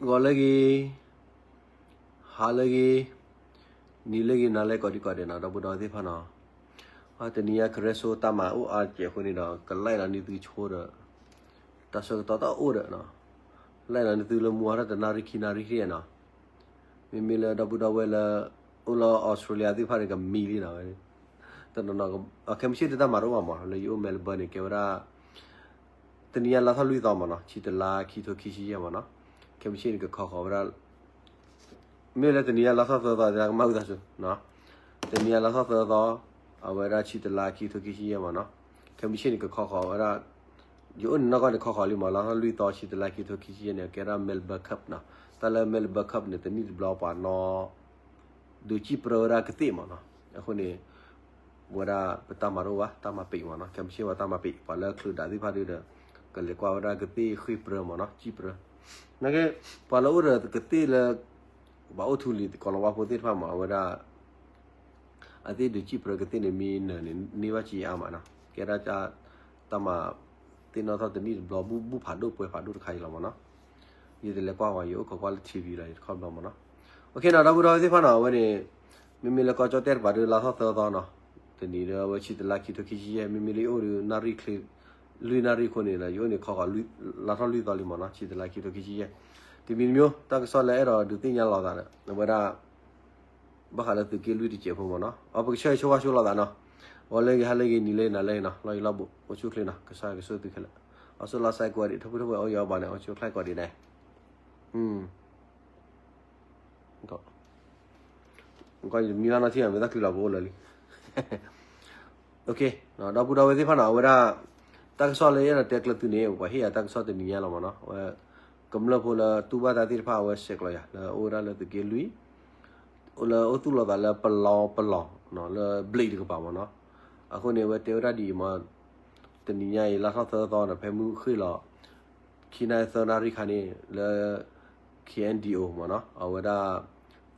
ဂီၤလၢအဂ့ၤ, ဟါလၢအဂ့ၤ, နံၤလၢအဂ့ၤ နၤလၢအဂ့ၤ ကိးဒံကိးဒဲးနီၤ ဒီပုၢ်ဒီဝဲၢ်သ့ၣ်တဖၣ်နီၤ. တနံၤညါကရဲစိတၢ်မၤအိၣ်အါကဲးအဃိန့ၣ်ဒီး ကလဲၣ်လီၤန့ၢ်သုဆိဒီး တၢ်ဆၢကတီၢ်တအိၣ်ဒီး လဲၣ်လီၤန့ၢ်သုလၢမူအါထီၣ်တနၣ်ရံၣ်ခံနၣ်ရံၣ်နီၤ. မ့မ့ၢ်လၢဒီပုၢ်ဒီဝဲၢ်လၢ အိၣ်လၢ Australia သ့ၣ်တဖၣ်န့ၣ် ကမံလံနီၤ. တနီၤနီၤ ခဲမုၢ်ဆ့ၣ်တၢ်မၤတအိၣ်ဘၣ်မး လၢယအိၣ် Melbourne န့ၣ် ကဲဝဲဒၣ် တနံၤညါလါထီၣ်လွံၢ်သီမးနီၤ ဆံတလါခံထိခံဆံယဲၢ်မးနီၤ. ခဲမုၢ်ဆ့ၣ်န့ၣ် ကခီဃီၤဝဲဒၣ် မ့ၢ်လၢတနံၤညါလါထီၣ်သၢသီ သနာ်က့မၤဝံသးစူၤ, တနံၤညါလါထီၣ်သၢသီ အဝဲဒၣ်ဆံတလါခံထိခံဆံယဲၢ်မးနီၤ. ခဲမုၢ်ဆ့ၣ်န့ၣ် ကခီဃီၤဝဲဒၣ်, ယအိၣ်န့ၣ်နီၢ်ကီၢ်န့ၣ် ခီဃီၤလံမး လါထီၣ်လွံၢ်သီ ဆံတလါခံထိခံဆံယဲၢ်န့ၣ် ကဲဒၣ် Melbourne Cup နီၤ. တၢ်လၢ Melbourne Cup န့ၣ် တနံၣ်တဘျီပှၤနီၤ ဒုးစံၣ်ပြၢဝဲဒၣ်ကသ့ၣ်မးနီၤ. အဃိန့ၣ် ဝဲဒၣ်ပတၢ်မၤတအိၣ်ဘၣ် တၢ်မၤပံာ်မးနီၤ. ခဲမုၢ်ဆ့ၣ်ဝဲတၢ်မၤပံာ် ပှၤလၢချုးဒးသ့ၣ်တဖၣ်ဒုဒီး ကလဲၤကွၢ်ဝဲဒၣ်ကသ့ၣ်ဃ့ၢ်ပြၢမးနီၤ စံၣ်ပြၢ. သနာ်က့ ပှၤလၢအိၣ်ဒီးကသ့ၣ်လၢ ဘၣ်အိၣ်ထူလံၤ ကိးလီၤဝါဖိသ့ၣ်တဖၣ်မး အဝဲဒၣ် အသ့ၣ်ဒုးစံၣ်ပြၢကသ့ၣ်န့ၣ် မ့ၢ်နၢၤန့ၣ် န့ၢ်ဘၣ်စ့အါမးနီၤ. ကဲဒၣ် တၢ်မၤသ့ၣ်နီၣ်ထီၣ်တနံၣ်တဘျီ ဘူၣ်ဖးဒိၣ်ပှဲၤဖးဒိၣ်တခါအံၤလီၤမးနီၤ. ယတလဲၤကွၢ်ဝဲ ယအိၣ်ခိးကွၢ်လၢ ထံဝံၤ လီၤ ယတခီဘျီမးနီၤ. အိၣ်ခ့နီၤ ဒီပုၢ်ဒီဝဲၢ်သ့ၣ်တဖၣ်နီၤ အဝဲန့ၣ် မ့မ့ၢ်လၢကီၢ်ကၠီၣ်တဲၣ်တပၤဒီး လါထီၣ်သၢသီနီၤ, တနံၤဒီးအဝဲဆံတလါခံထိခံဆံယဲၢ်, မ့မ့ၢ်လၢယအိၣ်ဒီး နၣ်ရံၣ်ချ့ လွံၢ်နၣ်ရံၣ်အဃိန့ၣ်ဒီး ယအိၣ်န့ၣ်ခီဃီၤ လါထီၣ်လွံၢ်သီလံမးနီၤ ဆံတလါခံထိခံဆံယဲၢ်. တမံၤတမံၤ တၢ်ကစီၣ်လၢအဲၣ်ဒိးဒုးသ့ၣ်ညါလိာ်သးဒီး အဝဲဒၣ် ဘၣ်ဃးလၢသုးက့လွံၢ်တစဲးဖိမးနီၤ. အီ ပကဆၢဂ့ၤဆၢဝါဆိလီၤသးနီၤ. ဂီၤလၢအဂ့ၤ ဟါလၢအဂ့ၤ နံၤလၢအဂ့ၤ နၤလၢအဂ့ၤနီၤ, လီၢ်ယံၤလီၢ်ဘူး အိၣ်ဆူၣ်အိၣ်ချ့နီၤ, ကစၢ်ယွၤကဆိၣ်ဂ့ၤသုခဲလၢာ်. အီ ဆိၣ်လီၤစဲးကိးဂၤဒဲး ထီၣ်ဖုၣ်ထီၣ်ဝဲ အိၣ်ယံၤအီၤဘၣ်န့ၣ် အိၣ်ဆူၣ်အိၣ်ချ့ကိးဂၤဒဲးန့ၣ် မံလီၤနီၢ်ထံၣ်မ့ၢ်တၢ်ချုးလီၤ ပအိၣ်လၢာ်လံ. ဒီပုၢ်ဒီဝဲၢ်သ့ၣ်တဖၣ်နီၤ အဝဲဒၣ် တၢ်ကစီၣ်လၢယအဲၣ်ဒိးတဲကျၢၤသုန့ၣ် ပှၤဟ့ၣ်ယၤတၢ်ကစီၣ်တနံၤညါလီၤမးနီၤ. အဝဲ ကမျၢၢ်ဖိလၢတူၢ်ဘၣ်တၢ်သ့ၣ်တဖၣ် အဝဲဆဲးကျိးယၤ လၢအိၣ်ဝဲဒၣ်လၢသုးက့လွံၢ် လၢအိၣ်သူၣ်လီၤသးလၢပလီပလီၤ လၢဘျံးတကပၤမးနီၤ. အဃိန့ၣ် အဝဲတဲဝဲဒၣ်ဒ်အံၤမး တနံၤညါအံၤ လါထီၣ်သၢသီန့ၣ် ဖဲမုၢ်ဃ့ၢ်လီၤ ခံနၣ်ရံၣ်သၢနၣ်ရံၣ်ခါန့ၣ် လၢ K N D O မးနီၤ အဝဲဒၣ်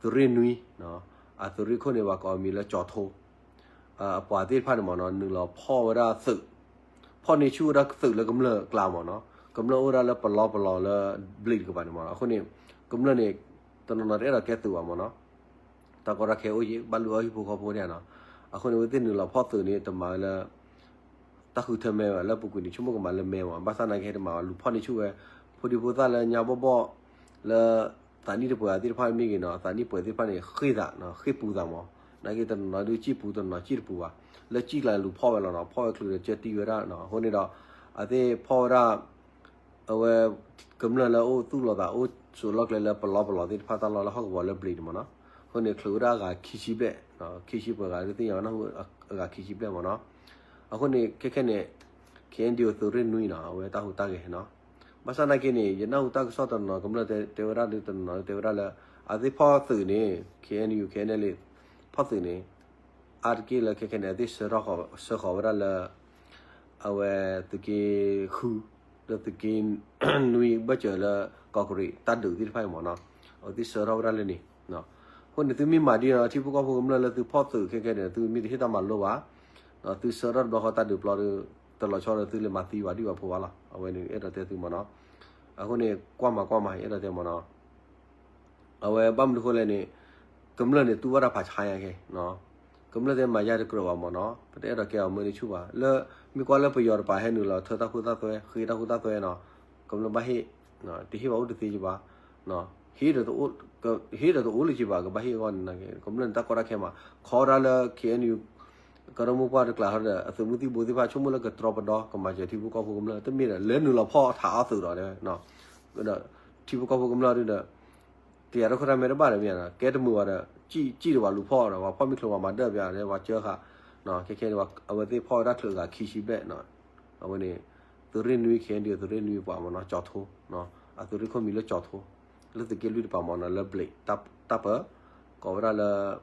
သုးရ့ၣ်နွံ အသုးရ့ၣ်ခိၣ်န့ၣ် ပှၤကိးအမံၤလၢကၠီၤထိ အပှၤသ့ၣ်တဖၣ်န့ၣ်မးနီၤ နုာ်လီၤဖီၣ်ဝဲဒၣ်သုး, ဖီၣ်န့ၢ်ဆူၣ်ဝဲဒၣ်သုးလၢကမျၢၢ်အကျါမးနီၤ. ကမျၢၢ်အိၣ်ဝဲဒၣ်လၢပလီပလီၤလၢဘျံးတကပၤန့ၣ်မးနီၤ. အဃိန့ၣ် ကမျၢၢ်န့ၣ် တနီၤနီၤတအဲၣ်ဒိးကဲသုးဘၣ်မးနီၤ. တၢ်ကီတၢ်ခဲအိၣ်ယံၤ ဘၣ်လုၢ်အီၣ်ဟံၣ်ဖိဃီဖိဒဲးနီၤ. အဃိန့ၣ် အဝဲသ့ၣ်နုာ်လီၤဖီၣ်သုးန့ၣ် တမၤဝဲလၢ တၢ်ဃုထၢမဲဘၣ် လၢပူၤကွံာ်န့ၣ် ဆိကမိၣ်ကမၤလၢမဲမး ဘၣ်ဆၣ်သနာ်က့ဟဲတမၤဘၣ် လူၤဖီၣ်န့ၢ်ဆူၣ်ဝဲ ဖိဒံဖိသၣ်လၢညါဘီၣ်ဘီၣ် လၢ သးနံၣ်တပှဲၤသ့ၣ်တဖၣ်မ့ၢ်ဂ့ၤနီၤ သးနံၣ်ပှဲၤသ့ၣ်တဖၣ်န့ၣ် ဃ့ၢ်သး ဃ့ၢ်ပူၤသးမး. သနာ်က့တနီၤနီၤဒုးစံၣ်ပူၤ တနီၤနီၤစံၣ်တပူၤဘၣ်. လၢစံၣ်ကျါလူၤဖီၣ်ဝဲလီၤနီၤ ဖီၣ်ဝဲချုးဒီးကၢတံၢ်ဝဲဒၣ်နီၤ. အဃိန့ၣ်ဒီး အဝဲသ့ၣ်ဖီၣ်ဝဲဒၣ် အဝဲ ကမျၢၢ်လၢအိၣ်သူၣ်လီၤသး အိၣ်ဆိးလီၢ်ကျဲလၢပလီပလီၤသ့ၣ်တဖၣ်တၢ်လီၢ်လၢဟီၣ်ကဝီၤလၢဘျံးန့ၣ်မးနီၤ. အဃိန့ၣ် ချုးဝဲဒၣ်အဂၤခံဆံဘျဲၣ်, ခံဆံပှဲၤဂၤဒုးသ့ၣ်ညါဝဲနၢ်ဟူ အဂၤခံဆံဘျဲၣ်မးနီၤ. အဃိန့ၣ် ခဲခဲန့ၣ် K N D O သုးရ့ၣ်နွံနီၤ အဝဲတၢ်ဟူးတၢ်ဂဲၤနီၤ. ဘၣ်ဆၣ်သနာ်က့န့ၣ် ယနၢ်ဟူတၢ်ကစီၣ်တနီၤနီၤ ကမျၢၢ်တဲဝဲဒၣ်ဒုးတနီၤနီၤတဲဝဲဒၣ်လၢ အဝဲသ့ၣ်ဖီၣ်သုးန့ၣ် K N U K N L A ဖီၣ်သုးန့ၣ် အါတက့ၢ်လၢခဲခဲန့ၣ် အသ့ၣ်ဆှၢထီၣ်ဃီၤဝဲဒၣ်လၢ အဝဲသုးက့ဃု လၢသုးက့နွံဘၢၣ်စၢၤလၢ ကီးကရံး တၢ်ဒုးသ့ၣ်တဖၣ်အံၤမးနီၤ. အဝဲသ့ၣ်ဆှၢထီၣ်ဝဲဒၣ်လၢန့ၣ်. အဃိန့ၣ် သုမ့ၢ်မၤဒ်န့ၣ် ထံဖိကီၢ်ဖိကမျၢၢ်လၢသုဖီၣ်သုးခဲခဲန့ၣ် သုမ့ၢ်တဟ့ၣ်တၢ်မၤလိဘၣ်, သုဆှၢထီၣ်တဘျီဃီတၢ်ဒုးပျီဒီး တလီၤဆီဒီးသုလၢမၤသံဘၣ်ဒံးဘၣ်ဖိဘၣ်လီၤ. အဝဲန့ၣ်အဲၣ်ဒိးတဲသုမးနီၤ. အဃိန့ၣ် ကွၢ်မၤကွၢ်မၤ အဲၣ်ဒိးတဲမးနီၤ. အဝဲဘၣ်မနုၤဃိလဲၣ်န့ၣ် ကမျၢၢ်န့ၣ် တူၢ်ဘၣ်တၢ်ဖးဆါညါက့ၤ, ကမျၢၢ်တဲမၤယါတကြၢးဘၣ်မးနီၤ, ပတအဲၣ်ဒိးကဲအီၤမၢန့ၢ်ဆူၣ်ဘၣ်, လၢမ့ၢ်ကွၢ်လၢပယီၤတပၤဟဲနုာ်လီၤထၢတၢ်ခိတၢ်သွဲ ဃ့တၢ်ခိတၢ်သွဲနီၤ, ကမျၢၢ်ဘၣ်ဟ့ၣ်, တဟ့ၣ်ဘၣ်အိၣ်တသ့ကဘၣ်, ဟ့ၣ်ဒီးတအိၣ်လၢၤကဘၣ်, ကဘၣ်ဟ့ၣ်အဂီၢ်န့ၣ် ကမျၢၢ်န့ၣ်တၢ်ကီတၢ်ခဲမး, ခီဝဲဒၣ်လၢ K N U ကရၢမိၢ်ပှၢ်တကျးဒီး အသုးမုၢ်သံၣ်ဘိသ့ၣ်တဖၣ် ဆိကမိၣ်လၢကတြီပဒီ ကမၤစၢၤထံဖိကီၢ်ဖိကမျၢၢ် တမ့ၢ်ဒီး လဲၤနုာ်လီၤဖီၣ်ထးအီၣ်သုးဒီး ဒီးထံဖိကီၢ်ဖိကမျၢၢ်ဒီး တယာ်တၢ်ခိၣ်တၢ်မဲတဘၣ်ဒီးမ့ၢ်နီၤ, ကဲတမုာ်ဘၣ်ဒီး စံၣ်တဘၣ်လူၤဖီၣ်ဒီး ပှၤဖီၣ်မ့ၢ်ချုးပှၤမၤဒၢၣ်ပျးဒီး ပှၤကၢဃာ်, ခဲခဲန့ၣ် အဝဲသ့ၣ်ဖီၣ်ဝဲဒၣ်ချုးအဂၤခံဆံဘျဲၣ်, အဝဲန့ၣ် သုးရ့ၣ်နွံ K N D O သုးရ့ၣ်နွံပှၤမ့ၢ်နီၤ ကၠီၤထိ, အသုးရ့ၣ်ခိၣ်မံၤလၢကၠီၤထိ, လၢသုးက့လွံၢ်တပၤမ့ၢ်နီၤ လၢဘျံး တၢ်ပၢ, ကိးဝဲဒၣ်လၢ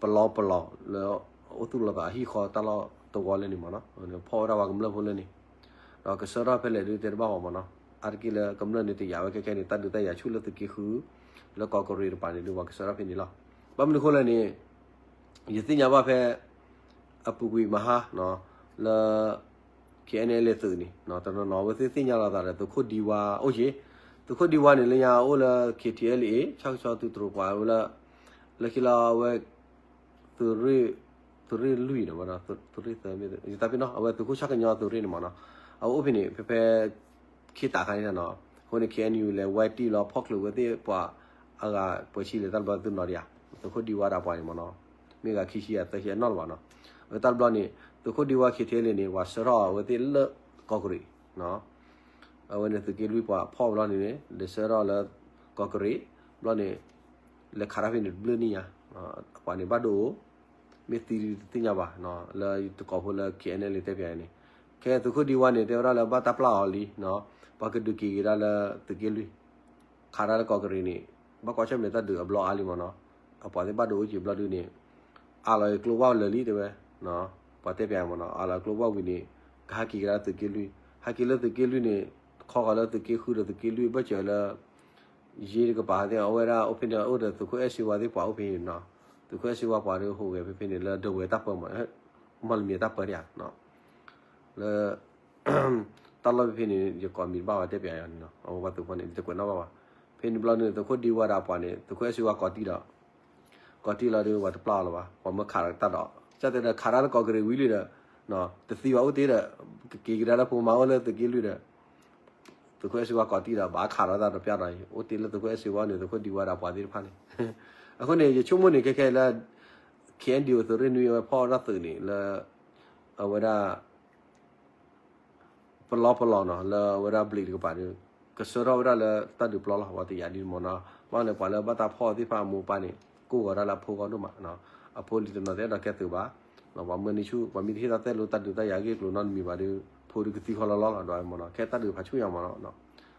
ပလီပလီၤ လၢအိၣ်သူၣ်လီၤသးအဟံၣ်ဃီတၢ်လီၢ်တဝီလၢန့ၣ်မ့ၢ်နီၤ, ဖီၣ်ဝဲဒၣ်ပှၤကမျၢၢ်ဖိလၢန့ၣ်, ဒီးကဆှၢထီၣ်ဖဲလဲၣ်ဒုးတဲတဘၣ်ဘၣ်မ့ၢ်နီၤ, အါတက့ၢ်လၢကမျၢၢ်န့ၣ်တယာ်ဝဲခဲခဲန့ၣ် တၢ်ဒုးတၢ်ယၤဆူၣ်လၢသုးက့ဃု လၢကီးကရံးတပၤန့ၣ်ဒုး ပှၤကဆှၢထီၣ်ဖဲန့ၣ်လီၤ. ဘၣ်မနုၤအဃိလဲၣ်န့ၣ် ယသ့ၣ်ညါဘၣ်ဖဲ အပူၤကွံာ်မဟါ လၢ K N L A သုးန့ၣ် တနီၤနီၤ အဝဲသ့ၣ်သ့ၣ်ညါလီၤသးဒီး သုးခိၣ်ဒံဝါအိၣ်က့ၤ, သု သုးခိၣ်ဒံဝါန့ၣ် လၢညါအိၣ်လၢ K T L A ဆၣ်ကဆီသုးတြိၤပှၤဝဲလၢ လၢခံလီၤအဝဲ သုးရ့ၣ် သုးရ့ၣ်လွံၢ်န့ၣ်မ့ၢ်နီၤ သုးရ့ၣ်သၢမ့ၢ် ယသးပ့ၤနီၤ အဝဲသုးခိၣ်ဆၣ်ကညီသုးရ့ၣ်န့ၣ်မ့ၢ်နီၤ အဝဲအိၣ်ဖဲန့ၣ် ဖဲဖဲ ခ့တးခါန့ၣ်နီၤ အဃိန့ၣ် K N U လဲၤဝဲတံၢ်လီၤ ဖီၣ်ချုးဝဲသ့ၣ်ပှၤအဂၤပှဲၤဆံလဲၤတၢ်တဘျီသုနီၤဒံးဧါ သုးခိၣ်ဒံဝါဒၣ်ပှၤန့ၣ်မ့ၢ်နီၤ မ့ၢ်ဂၤခံဆံယၤသၢဆံအနီၣ်လၢၤဘၣ်နီၤ အဝဲတၢ်တဘျီန့ၣ် သုးခိၣ်ဒံဝါ K T L A န့ၣ် ပှၤဆှၢထီၣ်အဝဲသ့ၣ်လၢကီၢ်ကရံး အဝဲန့ၣ်သုးက့လွံၢ်ပှၤဖီၣ်ဘျီန့ၣ် လဲၤဆှၢထီၣ်လၢကီၢ်ကရံး ဘျီန့ၣ် လဲၤခးတၢ်ဖဲန့ၣ်တဘျုးနံၣ်ညါ ပှၤန့ၣ်ဘၣ်ဒိအိၣ် မ့ၢ်သံတသ့ၣ်ညါဘၣ် လၢတကိးဖိလၢ K N L A တဲပၠးအံၤန့ၣ် ခဲသုးခိၣ်ဒံဝါန့ၣ် တဲဝဲဒၣ်လၢဘၣ်တၢ်ပျၢ်အီၤလံ ပှၤကဒုးက့ၤက့ၤဒၣ်လၢသုးက့လွံၢ် ခးတၢ်လၢကီၢ်ကရံးန့ၣ် ဘၣ်ကွၢ်ဆၢၣ်မဲာ်တၢ်ဒုးအဘျီအါလံမ့ၢ်နီၤ အပှၤသ့ၣ်ဘၣ်ဒိအိၣ်က့ၤဘျီဒုန့ၣ် အးလီၤကျိဝၢ်လၢာ်လံတဲဝဲ ပှၤတဲပၠးမ့ၢ်နီၤ အးလီၤကျိဝၢ်ဝံၤန့ၣ် ကဟဲက့ၤကဒါသုးက့လွံၢ် ဟဲက့ၤလၢသုးက့လွံၢ်န့ၣ် ခီဃီၤလၢသုးက့ဃုဒီးသုးက့လွံၢ်ဘၢၣ်စၢၤလၢ ယ့တကပၤသ့ၣ် အဝဲဒၣ်အိၣ်ဖဲန့ၣ် အိၣ်ဒီးသုးခိၣ်အဲၣ်စ့ဝါသ့ၣ်ပှၤအိၣ်ဖဲန့ၣ်နီၤ သုးခိၣ်အဲၣ်စ့ဝါပှၤဒီးဟူးဂဲၤဖဲဖဲန့ၣ် လၢဒဝဲၢ်တၢ်ပၢမ့ၢ် မီၢ်လမံၤတၢ်ပၢဒံးဧါ လၢ တၢ်လီၢ်ဖဲဖဲန့ၣ် ယကိးမံၤတဘၣ်ဝဲတဲပၠးယၤန့ၣ်နီၤ အဝဲပှၤသုးဖိန့ၣ် ယတကွဲးနီၣ်ဘၣ်ဘၣ် ဖဲန့ၣ်ဘျီန့ၣ် သုးခိၣ်ဒံဝါဒီးပှၤန့ၣ် သုးခိၣ်အဲၣ်စ့ဝါကိးတံၢ်ဒီး ကိးတံၢ်လီၤဒီး ပှၤတပျၢ်အီၤလၢၤဘၣ် ပှၤမၢခးဒီးတၢ်ဒီး ကၢ်တဲဒီးခးတၢ်လၢကီၢ်ကရံးဝံၤလံဒီး တသံဘၣ်အိၣ်တ့ၢ်ဒီး ကက့ၤကဒါလၢဖိမါအိၣ်လၢသုးက့လွံၢ်ဒီး သုးခိၣ်အဲၣ်စ့ဝါကိးတံၢ်ဒီး ဘၣ်ခးဒီးတၢ်ဒီးပျၢ်ဒီး အိၣ်တ့ၢ်လၢသုးခိၣ်အဲၣ်စ့ဝါန့ၣ် သုးခိၣ်ဒံဝါဒီးပှၤသ့ၣ်တဖၣ်န့ၣ် အဃိန့ၣ် ယဆိကမိၣ်န့ၣ် ခဲခဲလၢ K N D O သုးရ့ၣ်နွံအဝဲဖီၣ်ဝဲဒၣ်သုးန့ၣ် လၢ အဝဲဒၣ် ပလီပလီနီၤ လၢအဝဲဒၣ်ဘျံးတကပၤဒီး ကဆှၢထီၣ်ဝဲဒၣ်လၢတၢ်ဒုးပျီလီၤ ပှၤတယာ်ဒ်မ့ၢ်နီၤ ဘၣ်န့ၣ် ပှၤလၢဘၣ်တၢ်ဖီၣ်သ့ၣ်တဖၣ်အမိၢ်အပၢ်န့ၣ် ကိးဂီၤဒၣ်လၢအဖိဂီၢ်ဒိၣ်မး အဖိလံၤတနီၤသ့ၣ်အဲၣ်ဒိးကဲသုးဘၣ် ပှၤမၢန့ၢ်ဆူၣ် ပှၤမ့ၢ်တဟ့ၣ်တၢ်သဲလိာ်တၢ်ဒုးတၢ်ယၤဂ့ၢ်ကျိၤနီတမံၤဘၣ်ဒီး ဖိဒုးကသံခီလီၤလီၤလီၤ ဒီးမ့ၢ်နီၤ ခဲတၢ်ဒုးဖးဆူၣ်ညါမ့ၢ်နီၤ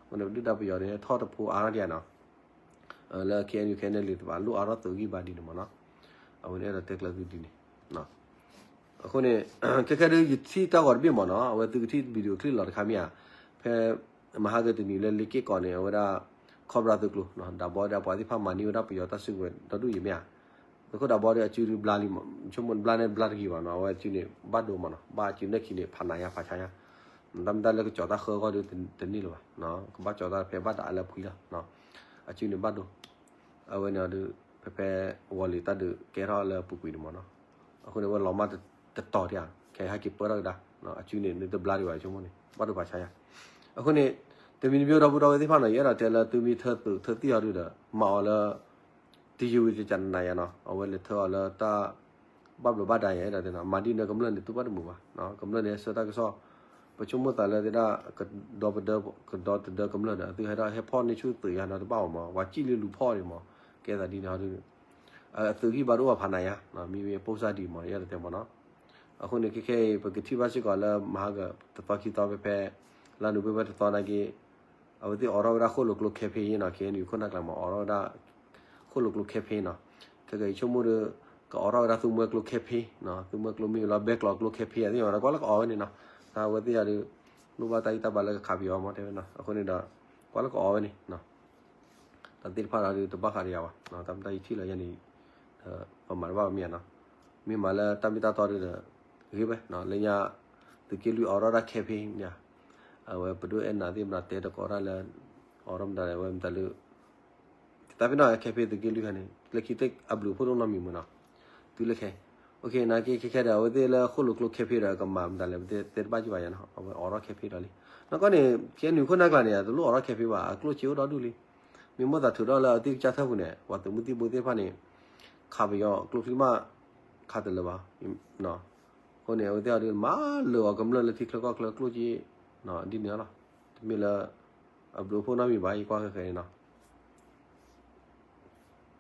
အဃိန့ၣ်ပဒုၣ်ဒါပယီၤန့ၣ် ထီၣ်တဖိအါဒံးနီၤ လၢ K N U K N L တဖၣ် လိၣ်အါထီၣ်သုးဂံၢ်ဘါဒ်န့ၣ်မ့ၢ်နီၤ အဝဲန့ၣ်အဲၣ်ဒိးတဲကျၢၤသုဒ်န့ၣ် အဃိန့ၣ် ခဲခဲဒုး ယထံၣ်တၢ်ဂီၤတဘ့ၣ်မ့ၢ်နီၤ အဝဲသုကထံၣ် video clip လီၤတခါမ့ၢ်ဧါ ဖဲ မဟါကတနံၤလၢလ့က့ၣ်ကီးန့ၣ် အဝဲဒၣ် Cobra သုးကျိၤ ဒၣ်ဘီဒီးပှၤသ့ၣ်တဖၣ်မၤန့ၢ်ဝဲဒၣ်ပယီၤတၢ်စုကဝဲၤဒီဒူၣ်အံၤမ့ၢ်ဧါ သုးခိၣ်ဒၣ်ဘီဒီးအစုဒုးဘျါလံမ့ၢ် ဆိကမိၣ်ဘျါန့ၣ်ဘျါတဂ့ၤဘၣ်နီၤ အဝဲအစုန့ၣ် ဘၣ်ဒိမ့ၢ်နီၤ ဘၣ်အစုနၢၢ်ခံန့ၣ် ဖးနးညါဖးဆါညါ တၢ်မ့ၢ်တၢ်လၢကကၠီၤတၢ်ဃၢအဂီၢ်ဒီးတန့ၢ်လၢၤဘၣ် ကဘၣ်ကၠီၤတၢ်ဖဲဘၣ်တၢ်အလၢဖှံလီၤ အစုန့ၣ်ဘၣ်ဒိ အဝဲန့ၣ်ဒီး ဖဲဖဲ ဝီၤလံၤတၢ်ဒုးကဲထီၣ်လၢအပူၤကွံာ်န့ၣ်မ့ၢ်နီၤ အဃိန့ၣ် ဝဲလီၤမၢ်တတီၤတၢ် ခဲဟဲက့ၤပၢထီၣ်ကဒါ အစုန့ၣ် နတဘျါဒံးဘၣ်ဆိကမိၣ်န့ၣ် ဘၣ်ဒိဖးဆါညါ အဃိန့ၣ် တမံၤတမံၤဒီပုၢ်ဒီဝဲၢ်သ့ၣ်တဖၣ်နီၤ ယအဲၣ်ဒိးတဲလၢသုမ့ၢ်ထၢသုးထၢသံၣ်အီၤဒုးဒီး မၤအီၤလၢ တယုၢ်ဝံၤတကနၤယၤနီၤ အဝဲလဲၤထၢအီၤလၢတၢ် ဘၣ်ဘျီးဘၣ်ဒါယၤ အဲၣ်ဒိးတဲနီၤ မၤဒ်န့ၣ်ကမျၢၢ်န့ၣ် သုဘၣ်တမုာ်ဘၣ် ကမျၢၢ်န့ၣ် ဆၢတၢ်ကစီၣ် ပဆိကမိၣ်သးလၢသ့ၣ်ဒၣ် ကဒီပဒၢ ကဒီတဒၢကမျၢၢ်ဒီး သုဟဲထီၣ်ဟဲဖီၣ်န့ၢ်ဆူၣ်သုးယၤနီၤ တဘၣ်အီၤမး ပှၤစံၣ်လၢလူၤဖီၣ်န့ၣ်မး ကဲသးဒ်န့ၣ်ဟီဒုး အသုးဂံၢ်ဘါတအိၣ်ဘၣ်ဖးနးယၤ မ့မ့ၢ်ပိၢ်စၢ်ဒံးမး ယအဲၣ်ဒိးတဲမးနီၤ အဃိန့ၣ် ခဲခဲအံၤ ပကထံၣ်ဘၣ်စ့ၢ်ကီးလၢမဟါက တသီခံသီဖဲဖဲ လါနိၣ်ဝ့ဘၢၣ်တသီနာ်က့ အဝဲသ့ၣ်အိးထီၣ်ဝဲဒၣ်ဃိၣ်လိာ်ကျိခဲဖ့နီၤ ခဲအံၤန့ၣ် ခိၣ်နၢ်ကျါမး အိးထီၣ်ဝဲဒၣ် ဃိၣ်လိာ်ကျိခဲဖ့နီၤ ခဲကဲအံၤဆိကမိၣ်ဒီး ကအိးထီၣ်ဝဲဒၣ်သူမွဲကျိခဲဖ့နီၤ သူမွဲကျိမ့ၢ်လီၤ ဘဲကျိးကျိခဲဖ့အသ့ၣ်မး ကွၢ်လၢကအီၣ်ဝဲန့ၣ်နီၤ တၢ်ဝဲသ့ၣ်ယၤဒီး လိၣ်ဘၣ်တၢ်ဂံၢ်တၢ်ဘါလၢကခးပယီၤမး တဲဝဲနီၤ အဃိန့ၣ်ဒီး ကွၢ်လၢကအီၣ်ဝဲန့ၣ်နီၤ တၢ်သ့ၣ်တဖၣ်ဒီးတဘၣ်ဃးဒီးယၤဘၣ် တၢ်မ့ၢ်တၢ်ယထံၣ်လၢယဲန့ၣ် ပမၤတဘၣ်မ့ၢ်ဧါနီၤ မ့ၢ်မၤလၢတၢ်မ့ၢ်တၢ်တီဒုးဒီး ဂ့ၤဝဲ လၢညါ သုးက့လွံၢ်အိးထီၣ်ဒၣ်ခဲဖ့န့ၣ် အဝဲပဒိၣ်အဲၣ်နၤသ့ၣ်မတၤတဲတကိးတၢ်လၢ အိးထီၣ်မတၤလဲၣ် အဝဲမတၤလၢ တၢ်ဖဲနီၣ်ခဲဖ့သုးက့လွံၢ်ခါန့ၣ် လၢခံအဘျုးအဖှိၣ်ဒိၣ်နီတမံၤမ့ၢ်နီၤ သုလၢခဲ နာ်က့ခဲခဲဒီး အဝဲသ့ၣ်လၢဃိၣ်လိာ်ကျိခဲဖ့ဒီး ကမၤမတၤလဲၣ် ပတဲတဘၣ်ကံဘၣ်ယၤနီၤ အဝဲအိးထီၣ်ခဲဖ့ဒီးလံ နီၢ်ကီၢ်န့ၣ် ခဲနုာ်ခိၣ်နၢ်ကျါန့ၣ် တလိၣ်အိးထီၣ်ခဲဖ့ဘၣ် အကျိၣ်စ့အိၣ်ဒီဒူၣ်လံ မ့ၢ်မိၣ်သးထုးထီၣ်လၢအသ့ၣ်ကစၢ်ထၢၣ်ပူၤန့ၣ် ပှၤသုးမုၢ်သံၣ်ဘိသ့ၣ်တဖၣ်န့ၣ် ခးပယီၤကျိချံမး ခးတလၢာ်ဘၣ် အဃိန့ၣ် အဝဲသ့ၣ်အီၤဒုး မၤလၢာ်အီၤကမျၢၢ်လၢထံချၢကီၢ်ချၢကျိၣ်က့ ဒ်န့ၣ်လီၤ တမ့ၢ်လၢ အဘျုးအဖှိၣ်နီတမံၤဘၣ် ယကွၢ်ဃဲဃဲန့ၣ်နီၤ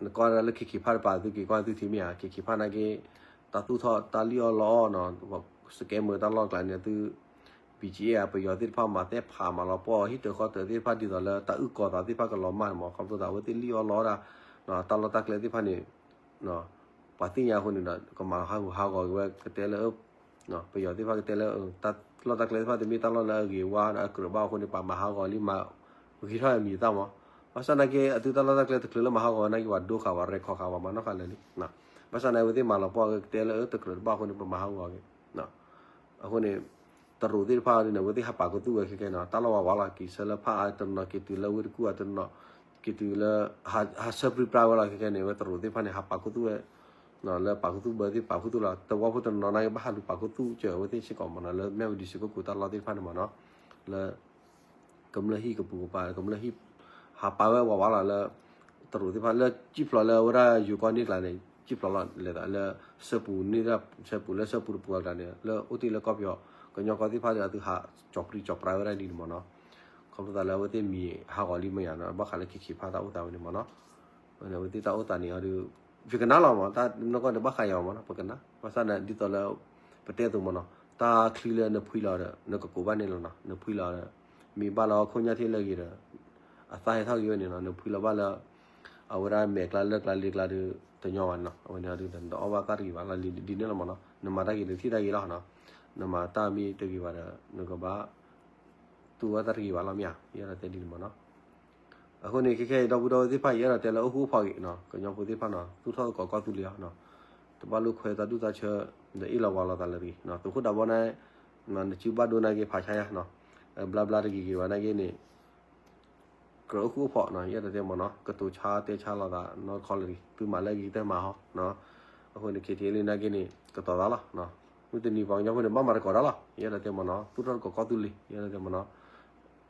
နကွၢ်ဒၣ်လၢ K K Park တပၤ သုက့ၤကွၢ်သုထံၣ်မ့ၢ်ဧါ K K Park နာ်က့ တၢ်သူၣ်ထီၣ်တၢ်လံၣ်အီၣ်လီအီၣ်နီၤ scammer တၢ်လီၢ်ကျါန့ၣ် သု B G F ပယီၤသ့ၣ်တဖၣ်မၤသဲဖးမၤလီၤပှီၢ် ဟံၣ်တၢၤဃီတၢၤသ့ၣ်တဖၣ် ဒ်သိးလၢတၢ်အုၣ်ကီၤသးသ့ၣ်တဖၣ်ကလီၤမၢ်န့ၣ်မး ခီဖျိသးအဝဲသ့ၣ်လံၣ်အီၣ်လီအီၣ်ဒၣ် တၢ်လီၢ်တၢ်ကျဲသ့ၣ်တဖၣ်န့ၣ် ပှၤသ့ၣ်ညါအဃိန့ၣ်ဒီး ကမၤဟးဂူာ်ဟးဂီၤက့ၤဝဲကတဲလၢ ပယီၤသ့ၣ်တဖၣ်ကတဲလၢ တၢ်လီၢ်တၢ်ကျဲသ့ၣ်တဖၣ် တမ့ၢ်တၢ်လီၢ်လၢအဂ့ၤဝါဒီးအကြၢးဘၣ်အဃိန့ၣ် ပှၤမၤဟးဂီၤလံမၤ ဂ့ၤထီၣ်အမံၤအသၣ်မး ဘၣ်ဆၣ်နာ်က့ အသုတၢ်လီၢ်တၢ်ကျဲတချုးလၢမၤဟးဂီၤဝဲနာ်က့ ပှၤဒိဃာ်ပှၤရဲၣ်ခီဃာ်ပှၤမၤနီၣ်ဃာ်လၢာ်လံ ဘၣ်ဆၣ်နာ်က့ အဝဲသ့ၣ်မၤလီၤပှီၢ်ကတဲလၢတကြၢးတဘၣ်အဃိန့ၣ် ပမၤဟးဂီၤက့ၤ အဃိန့ၣ် တရူးသ့ၣ်တဖၣ်ဒ်န့ၣ် အဝဲသ့ၣ်ဟးပာ်ခူသူၣ်ဝဲခဲခဲနီၤ တၢ်လီၢ်ဝးဝးလီၤ က့ၤဆၢလၢဖၣ်အါတနီၤ က့ၤတုၤလၢဝ့ၢ်တကူၣ်အါတနီၤ က့ၤတုၤလၢ ဟးဆၢပြံပြါဝဲလီၤခဲခဲန့ၣ် အဝဲတရူးသ့ၣ်တဖၣ်န့ၣ် ဟးပာ်ခူသူၣ်ဝဲ လၢပာ်ခူသူၣ်ဘၢသ့ၣ်ပာ်ခူသူၣ်လီၤ သဝီဖိတနီၤနီၤက့ၤဘၣ်ဟးလူၤပာ်ခူသူၣ်စၢၤအဝဲသ့ၣ်စ့ၢ်ကီးမ့ၢ်နီၤ လၢမၠၣ်ဝတံၤစ့ၢ်ကီးကိးတၢ်လီၢ်သ့ၣ်တဖၣ်န့ၣ်မ့ၢ်နီၤ လၢ ကမျၢၢ်ဟံၣ်ကပူၤကပၤ ကမျၢၢ်ဟံၣ် ဟးပာ်ဝဲဝးဝးလီၤလၢ တရူးသ့ၣ်တဖၣ်လၢ ကံၣ်ဖျိးလၢအဝဲဒၣ်ယိၤကီၢ်န့ၣ်ကျါန့ၣ် ကံၣ်ဖျိးလီၤလဲၤသးလၢ စၢပူၤန့ၣ် စၢပူၤလၢစၢပူၤတပူၤအကျါန့ၣ် လၢအိၣ်တ့ၢ်လၢကီၢ်ပယီၤ ကညီကီၢ်သ့ၣ်တဖၣ်ဒီးအသုဟးကၠီၤပြံကၠီၤပြါဝဲဒၣ်ဒ်န့ၣ်မ့ၢ်နီၤ ခီဖျိသးလၢအဝဲသ့ၣ်မံၤဟးဂီၤလံမ့ၢ်ယါနီၤ ဘၣ်ဃးလၢခံခံဖးတၢ်အိၣ်သးဝဲန့ၣ်မ့ၢ်နီၤ အဝဲသ့ၣ်တၢ်အိၣ်သးန့ၣ်အီၤဒီး ယကနၣ်လီၤမ့ၢ် တၢ်နီၢ်ကီၢ်န့ၣ် ဘၣ်ဃးယၤမ့ၢ်နီၤ ပကနၣ် ဘၣ်ဆၣ်န့ၣ် ဒ်သိးလၢ ပတဲအသိးမ့ၢ်နီၤ တၢ်ချံလၢနဖှံလီၤဒီး နကကိးဘၣ်န့ၣ်လီၤနီၤ နဖှံလီၤဒီး မ့ၢ်ဘၣ်လီၤခိၣ်ညၣ်ထံၣ်လၢအဂ့ၤဒီး အသၣ်ဟဲထီၣ်က့ၤဝဲန့ၣ်နီၤ နဖှံလီၤဘၣ်လၢ အဝဲဒၣ်မဲာ်ကျါလၢကျါလ့ကျါဒီး တညီဘၣ်နီၤ အဝဲန့ၣ်ဒီး နတအီၣ်ဘၣ်သၣ်တဂ့ၤဘၣ်လီၤ ဒ်န့ၣ်လီၤမ့ၢ်နီၤ နမၤတၢ်ဂ့ၤဒီးထံၣ်တၢ်ဂ့ၤလီၤနီၤ နမၤတၢ်မ့ၢ်တဂ့ၤဘၣ်ဒီး နကဘၣ် သူၣ်ဘၣ်သၣ်တဂ့ၤဘၣ်လီၤမ့ၢ်ဧါ ယအဲၣ်ဒိးတဲဒ်န့ၣ်မ့ၢ်နီၤ အဃိန့ၣ် ခဲခဲအံၤ ဒီပုၢ်ဒီဝဲၢ်သ့ၣ်တဖၣ် ယအဲၣ်ဒိးတဲလၢအိၣ်ဃူအိၣ်ဖိးဂ့ၤနီၤ ကညီဖိသ့ၣ်တဖၣ်နီၤ သူၣ်ထီၣ်သကိးကီၢ်သူလ့ၤအီၤနီၤ တဘၣ်လိာ်ခွဲတၢ်ဒူၣ်တၢ်ဆၢ ဒီးအ့ၣ်လီၤဝါလီၤသးလၢတဂ့ၤ သုးခိၣ်ဒးဘီန့ၣ် နစုဘၣ်ဒိနာ်က့ဖးဆါယါနီၤ ဘျါဘျါတဂ့ၤဂ့ၤဘၣ်နာ်က့န့ၣ် ကြၢးအိၣ်ဃူအိၣ်ဖိးနီၤ ယအဲၣ်ဒိးတဲမ့ၢ်နီၤ ကတိၤဆါတဲဆါလိာ်သးနီတခီလၢတဂ့ၤ သုမၤလၢအဂ့ၤကတၢၢ်မၤဟီနီၤ အဃိန့ၣ် ခ့ထံလံနာ်က့န့ၣ် ကတီၤသးလီၤ မုၢ်တနံၤပှၤကညီဖိန့ၣ် ဘၣ်မၤသကိးတၢ်လီၤ ယအဲၣ်ဒိးတဲမ့ၢ်နီၤ သူၣ်ထီၣ်သကိးကီၢ်သူလ့ၤ ယအဲၣ်ဒိးတဲမ့ၢ်နီၤ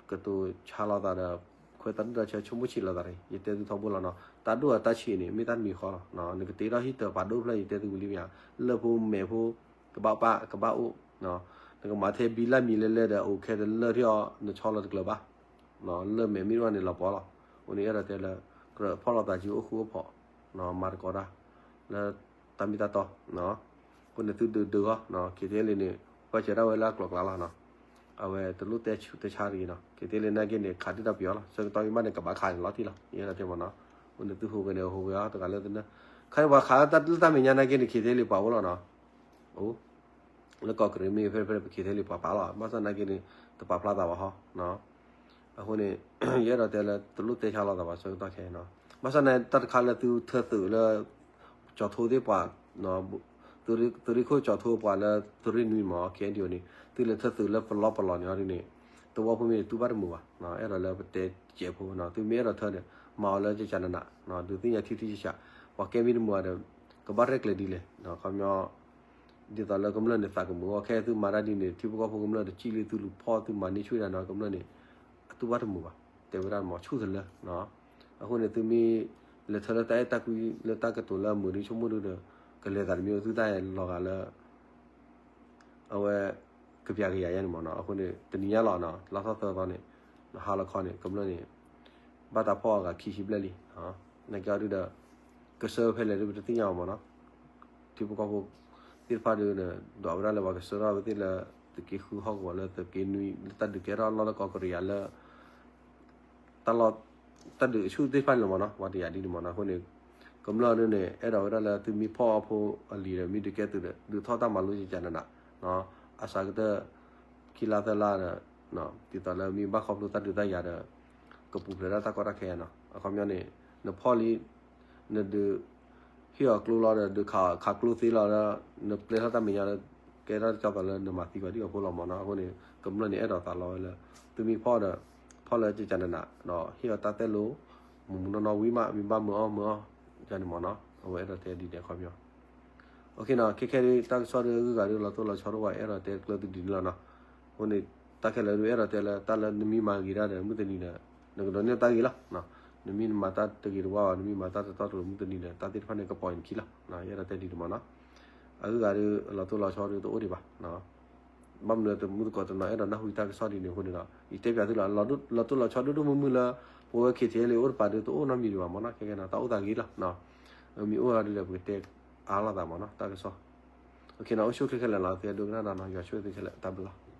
ကတိၤဆါလိာ်သးဒီး ခွဲးတၢ်ဒူၣ်တၢ်ဆၢဆိကမိၣ်ဆံးလိာ်သးတဂ့ၤ ယတဲသုထီဘိလီၤနီၤ တၢ်ဒိၣ်အတၢ်ဆံးန့ၣ် မ့ၢ်တၢ်တမံၤဃီလီၤ နကတ့ထီၣ်ဟံၣ်တၢၤပာ်ဒိၣ်တဖျၢၣ် ယတဲသုဝံၤလံမ့ၢ်ဧါ လၢၢ်ဖိမဲာ်ဖိ ကဘၣ်ပာ်ကဘၣ်အိၣ် နကမၤထဲဘံလၢ်မံၤလဲၤလဲၤဒီး အိၣ်ခဲတလၢၢ်ထံၣ်အီၤ နဆီလီၤတကျၢၤဘၣ် လၢၢ်မဲာ်မ့ၢ်တအိၣ်န့ၣ် လီၤပှီၢ်လီၤ အဃိန့ၣ် ယအဲၣ်ဒိးတဲလၢ ကြၢးဖီၣ်လိာ်သးစုအိၣ်ဃူအိၣ်ဖိး မၤသကိးတၢ် လၢတၢ်မ့ၢ်တၢ်တီ အဃိန့ၣ်သုဒုးဒုးဂီၢ် ခ့ထံလံန့ၣ် ပၢၢ်စၢၤဒၣ်ဝဲလၢအကျိၤကျါလီၤနီၤ အဝဲတလိၣ်တဲဆူးတဲဆါတဂ့ၤနီၤ ခ့ထံလံနာ်က့န့ၣ် ခးဒံၣ်ဒီးပယီၤလီၤ ဆၢကတီၢ်မ့ၢ်ဘၣ်န့ၣ် ကဘၣ်ခးန့ၣ်လီၤတံၢ်လီၤ ယအဲၣ်ဒိးတဲမ့ၢ်နီၤ အဃိန့ၣ်သုဟူးဂဲၤန့ၣ် ဟူးဂဲၤအီၤတဂၤလၢသနၢၣ် ခါန့ၣ်ပှၤခးလၢတၢ်လၢတၢ်မဲာ်ညါနာ်က့န့ၣ် ခ့ထံလံပှၤအိၣ်လီၤနီၤ အိၣ် လၢကီၢ်ကရံၣ်မ့ၢ်ဖဲဖဲပခ့ထဲလံပှၤပာ်လီၤ ဘၣ်ဆၣ်နာ်က့န့ၣ် တပာ်ဖျါသးဘၣ်ဟီ အဃိန့ၣ် ယအဲၣ်ဒိးတဲလၢတလိၣ်တဲဆါလိာ်သးဘၣ်ဆၢကတီၢ်ခဲအံၤနီၤ ဘၣ်ဆၣ်န့ၣ် တၢ်တခါလၢသုထၢသုးလၢ ကၠီၤထိသ့ၣ်ပှၤ သုးရ့ၣ်ခိၣ်ကၠီၤထိပှၤလၢသုးရ့ၣ်နွံမ့ၢ် ခဲအံၤဒ်အံၤန့ၣ် သုလဲၤထၢသုးလၢပလီပလီန့ၣ်အီၤဒ်န့ၣ် သဝီဖိမ့ၢ်တူၢ်ဘၣ်တမုာ်ဘၣ် အဲၣ်ဒိးလၢပတဲကဲးဖိနီၤ သုမ့ၢ်အဲၣ်ဒိးထၢဒီး မၤအီၤလၢကကနန ဒုးသ့ၣ်ညါထံထံကကး ပှၤကဲမ့ၢ်တမုာ်ဘၣ်ဒီး ကဘၣ်ရဲၣ်ကျဲၤဒ်လဲၣ် ခီပညီ ဒ်သိးလၢကမျၢၢ်န့ၣ်သးကမုာ်အီၤ ခဲအံၤသုမၤတၢ်ဒ်န့ၣ် ထံဖိကီၢ်ဖိကမျၢၢ်တစံၣ်လံ သုလူၤဖီၣ်သုမၤန့ၢ်ဆူၣ်ဒၣ်နီၤ ကမျၢၢ်န့ၣ် အတူၢ်ဘၣ်တမုာ်ဘၣ် တဲဝဲဒၣ်မ့ၢ်ဆူၣ်တလၢ အဃိန့ၣ် သုမ့ၢ်လဲၤထၢလၢတၢ်အဲၣ်တၢ်ကွံလၢတၢ်ကတိၤလၢအမုာ်ဒုဆိကမိၣ်ဒုဒီး ကလဲၤသးတမံၤအိၣ်သုတၢ်အဲၣ်လီၤဂာ်လၢ အဝဲ ကပျးကယၤယဲန့ၣ်မ့ၢ်နီၤ အဃိန့ၣ် တနံၤညါလီၤနီၤ လါထီၣ်သၢသီန့ၣ် နဟါလီၤခီန့ၣ် ကမျၢၢ်န့ၣ် ဘၣ်တၢ်ဖီၣ်အဂၤခံဆံဘျဲၣ်လံ နာ်က့အီၤဒုဒီး ကစၢၢ်ဖဲလဲၣ်ဒုပတသ့ၣ်ညါဘၣ်မ့ၢ်နီၤ ထံဖိကီၢ်ဖိသ့ၣ်တဖၣ်ဒုဒီး ဒွးဝဲဒၣ်လၢပှၤကစၢၢ်ထီၣ်ဝဲသ့ၣ်လၢ သုးက့ဃုဟီၣ်ကဝီၤလၢသုးက့နွံ လၢတၢ်ဒုးကဲထီၣ်လီၢ်လၢကီၢ်ကရံၣ်ယါလၢ တၢ်လီၢ် တၢ်ဒုးအဆူၣ်သ့ၣ်တဖၣ်န့ၣ်လီၤမ့ၢ်နီၤ ပှၤတယာ်ဒ်န့ၣ်မ့ၢ်နီၤ အဃိန့ၣ် ကမျၢၢ်ဒုန့ၣ် အဲၣ်ဒိးဝဲဒၣ်လၢသုမ့ၢ်ဖီၣ်အီဖိအလံၤဒီး မ့ၢ်ဒုးကဲသုးဒီး ဒုးထီၣ်တၢ်မၤလိကကနန အစှၤကတၢၢ် ခံလါသၢလါဒီး ဒ်သိးလၢမ့ၢ်ဘၣ်ခီဖျိတၢ်ဒုးတၢ်ယၤဒီး ကပူၤဖျဲးဒၣ်တၢ်ကီတၢ်ခဲနီၤ အခီပညီန့ၣ် နဖီၣ်လံ နဒုး ဟ့ၣ်အီၤကျိလီၤဒီး ဒုးခးခးကျိသ့လီၤဒီး နပျဲထီၣ်တၢ်မဲာ်ညါလၢ ကဲထီၣ်ကၠီသးလၢနမၤသံကွၢ်ဒံၣ်အီၤဖိလီၤမ့ၢ်နီၤ အဃိန့ၣ် ကမျၢၢ်န့ၣ်အဲၣ်ဒိးသးလီဝဲလၢ သုမ့ၢ်ဖီၣ်ဒီး ဖီၣ်လၢကကနန ဒီးဟ့ၣ်အီၤတၢ်တဲလိၤ မုၢ်မုၢ်နီၢ်နီၢ်ဝံၤမး မ့ၢ်ဘၣ်မုာ်အီၣ်မုာ်အီၣ် ယန့ၣ်မ့ၢ်နီၤ အဝဲအဲၣ်ဒိးတဲဒ်န့ၣ်အခီပညီ ခဲခဲဒု တၢ်ကစီၣ်ဒုအဂုၤအဂၤဒု လီၤတိၢ်လီၤဆီဒိၣ်ဝဲ အဲၣ်ဒိးတဲကျၢၤသုဒ်န့ၣ်လီၤနီၤ အဃိန့ၣ် တၢ်ခဲလၢာ်ဒု အဲၣ်ဒိးတဲလၢ တၢ်လၢနမ့ၢ်မၤဂ့ၤတၢ်ဒီး မုၢ်တနံၤဒီး နကဒိးန့ၢ်တၢ်ဂ့ၤလီၤ နမ့ၢ်နမၤတၢ်တဂ့ၤတဝါဘၣ် နမ့ၢ်မၤတၢ်တတီတလိၤ မုၢ်တနံၤဒီး တၢ်သ့ၣ်တဖၣ်န့ၣ် ကပိာ်အခံလီၤ ယအဲၣ်ဒိးတဲဒ်န့ၣ်မ့ၢ်နီၤ အဂုၤအဂၤဒု လီၤတိၢ်လီၤဆီဒုတအိၣ်ဒံးဘၣ် ဘၣ်မနုၤတမုၢ်သကိးတနီၤ အဲၣ်ဒိးနၢ်ဟူတၢ်ကစီၣ်ဒ်န့ၣ်အဃိန့ၣ်ဒီး ယတဲပၠးသုလီၤ လီၤတိၢ်လီၤဆီဒိၣ်ဒိၣ်မုၢ်မုၢ်လၢ ပဝဲ ခ့ထံလ့ အိၣ်တပၤဒုတအိၣ်နီတမံၤဒံးဘၣ်မ့ၢ်နီၤ ခဲကဲနီၤ တၢ်အိၣ်သးဂ့ၤလီၤ မ့ၢ်အိၣ်ဒုဒီး ပကတဲအါလိာ်သးမ့ၢ်နီၤ တၢ်ကစီၣ် အိၣ်ဆူၣ်ခဲခဲလၢာ်လီၤ သုဒိကနၣ်ဒီးနီၤ ယွၤဆိၣ်ဂ့ၤသုခဲလၢာ် တၢ်ဘျုးလီၤ